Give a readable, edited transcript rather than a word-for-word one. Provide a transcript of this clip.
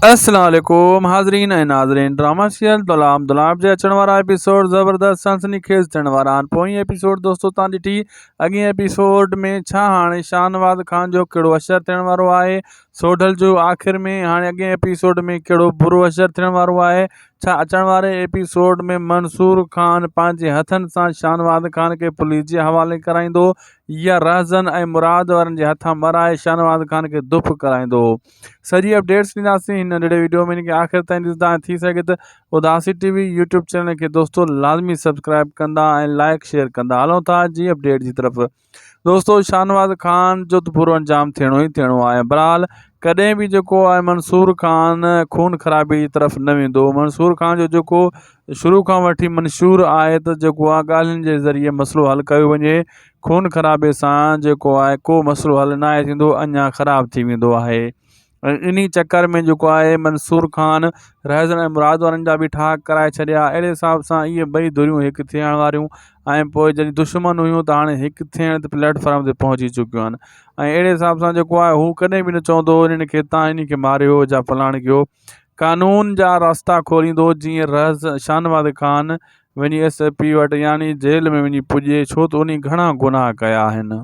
السلام عليڪم حاضرين ۽ ناظرين ڊراما سيريل دولاب دولاب جي اچڻ وارا ايپيسوڊ زبردست سنسني خيز ٿيڻ وارا آهن پوئين ايپيسوڊ دوستو تان ڏٺي اڳين ايپيسوڊ ۾ ڇا هاڻي شاهنواز خان جو ڪهڙو اشر ٿيڻ وارو آهي سوڍل جو آخر ۾ هاڻي اڳين ايپيسوڊ ۾ ڪهڙو برو اشر ٿيڻ وارو آهي ڇا اچڻ واري ايپيسوڊ ۾ منصور خان پنهنجي هٿن سان شاهنواز خان کي پوليس جي حوالي ڪرائيندو يا رهزن ۽ مراد وارن جي هٿان مرائي شاهنواز خان کي دف ڪرائيندو سڄي اپڊيٽس ڏينداسين هن ننڍڙي وڊيو ۾ ان کي آخر تائين ڏسندا ۽ ٿي سگهي ته اداسي ٽي وي يوٽيوب چينل کي دوستو لازمي سبسڪرائب ڪندا ۽ لائڪ شيئر ڪندا هلون ٿا جي اپڊيٽ جي طرف دوستو شاهنواز خان جو ته برو انجام ٿيڻو ئي ٿيڻو آهي بهرحال ڪڏهن به جيڪو آهي منصور خان خون خرابي جي طرف نه ويندو منصور خان جو جيڪو شروع کان وٺي منشور آهي ته جيڪو آهي ڳالهين جي ذريعي مسئلو حل ڪيو وڃي خون خرابي سان جيڪو آهي ڪو مسئلو حل ناهي ٿيندو اڃا خراب ٿي ويندو آهي ۽ انهي چڪر ۾ جيڪو آهي منصور خان رهزن ۽ مراد وارن جا به ٺاهه ڪرائي ڇڏيا اهڙي حساب سان اهي ٻئي ڌريون هڪ ٿيڻ واريون ۽ پوء جڏهن دشمن هيون ته هاڻي هڪ ٿيڻ تي پليٽ فارم تي پهچي چڪيون آهن ۽ اهڙي حساب سان جيڪو آهي هو ڪڏهن به نه چوندو انهن کي تان انهي کي ماريو يا فلاڻ ڪيو قانون جا راستا کوليندو جيئن رهز شاهنواز خان وڃي ايس پي وٽ يعني جيل ۾ وڃي پڄي ڇو ته انهي گهڻا گناهه ڪيا آهن.